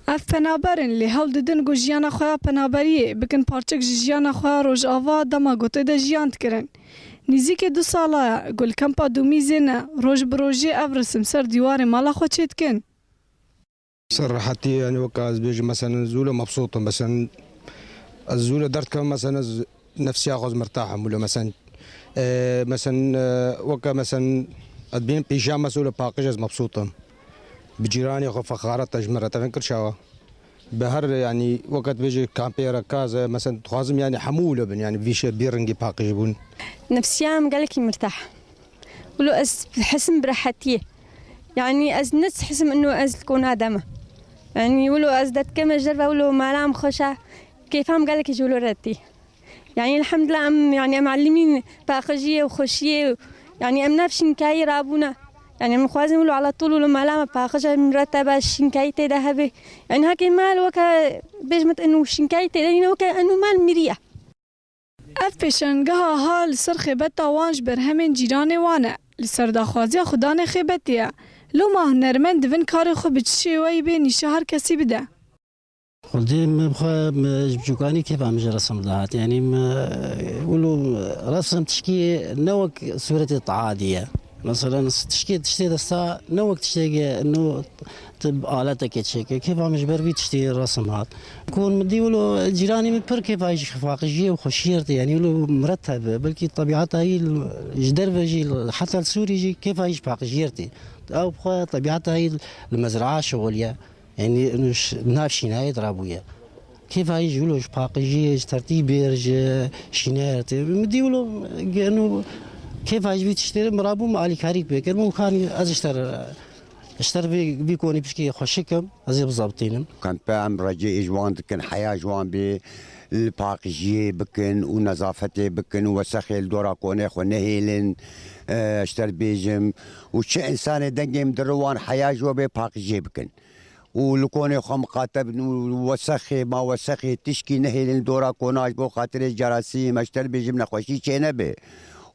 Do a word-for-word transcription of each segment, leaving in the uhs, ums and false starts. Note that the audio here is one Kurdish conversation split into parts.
Ev penaber in, lê hewl didin ku jiyana xwe ya penaberiyê bikin parçek ji jiyana xwe ya Rojava dema ku tê de jiyan dikirin. Nîzîkî du sala ye ku li kempa Dûmîzê ne, roj bi rojê ev risim ser dîwarê mala xwe çêdikin. Ser rehetî, yani, weke ez bêjim, meselen, ez wilo mebsût im, meselen, ez wilo derdikevim, meselen, ez nefsiya xwe ez mirtah im, wilo, meselen, e, meselen, e, weke, meselen, ez bînim pîjan, meselen, wilo paqij ez mebsût im. Bi cîranê xwe fexaret e ji min re, te fêm kir çawa? Bi her, yani, weke dibêje kampê re kaz e, meselen, dixwazim, yani, hemû wilo bin, yani, vî şe-, vî rengî paqij bûn. Nefsiya em gelekî mirtah. Wilo ez dihisim bi rehetiyê. Yanî ez ne dihisim ino ez li kona de me. Yanî wilo ez derdikevime ji derve wilo mala min xweş e. Kêfa min gelekî ji wilo re tê. Yanî elhamdulillah em, yanî em elimîn paqijiyê û xweşiyê û yanî em nav şînkayî rabûne. Yanî em dixwazin wilo ala tol wilo mala me paqij e, miretebe şînkayî tê de hebe. Yanî hakê mal weke bêjmet ino şînkayî tê de yine weke ino mal miriye. Ev pêşangeha ha li ser xêbeta wan ji berhemên cîranê wan e. Li ser daxwaziya xwedanê xêbetê ye. Loma hunermend divin karê xwe bi çi şêweyî bê nîşa her kesî bide. Xwedê min bi xwe, min ji biçûkanî kêfa min ji resim dihat. Yanî min, wilo resim tişkî ne wek sûretê taadî ye. Meselen, tişkê, tiştê desta ne wek tiştê ge-, no, tu bi aletekê çêke. Kêfa min ji ber vî tiştî resim hat. Ku min dî wilo cîranê min pir kêfa ji paqijiyê û xweşiyê re tê. Yanî wilo mireteb e. Belkî tebîata yî ji derve jî, heta li Sûrî jî kêfa yî ji paqijiyê re tê. Ew bi xwe tebîata yî li mezraa şixuliye. Yanî ş-, nav şînayê de rabûye. Kêfa yî ji wilo ji paqijiyê, ji tertîbê, ji şînayê re tê. Min dî wilo geno kêfa ji vî tiştê re min rabû min alîkarî pê kir. Min kanî ez ji te re Ji te re vê, vî konî pişkî xweşik im, ez ê bizebitînim. Kempe em recê ji wan dikin, heya ji wan bê, li paqijiyê bikin û nezafetê bikin û wesexê li dora konê xwe nehêlin, e, ji te re bêjim. Û çi însanê dengê min diri wan heya ji we bê paqijiyê bikin. Û li konê xwe miqate bin û wesexê, ma wesexê tişkî nehêlin li dora kona ji bo xatirê cerasîm, ez ji te re bêjim nexweşî çênebe.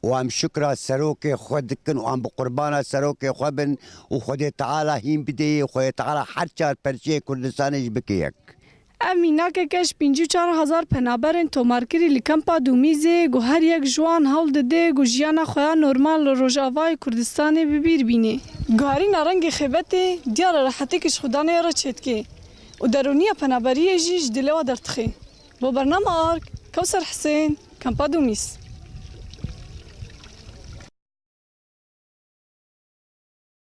Û em şikra serokê xwe dikin û em bi qurbana serokê xwe bin û Xwedê Teala hîn bidê yê, Xwedê Teala her çar perçeyê Kurdistanê jî bike yek. Ev mînakeke ji pêncî û çar hezar penaberên tomarkirî li kempa Dûmîzê, ku her yek ji wan hewl dide ku jiyana xwe ya normal li Rojavayê Kurdistanê bi bîr bîne. Guherîna rengê xêbetê diyar e rehetî ku ji xwedanê re çêdike û derûniya penaberiyê jî ji dilê we derdixê. Bo bernama Ark, Kewser Hisên, Kempa Dûmîz.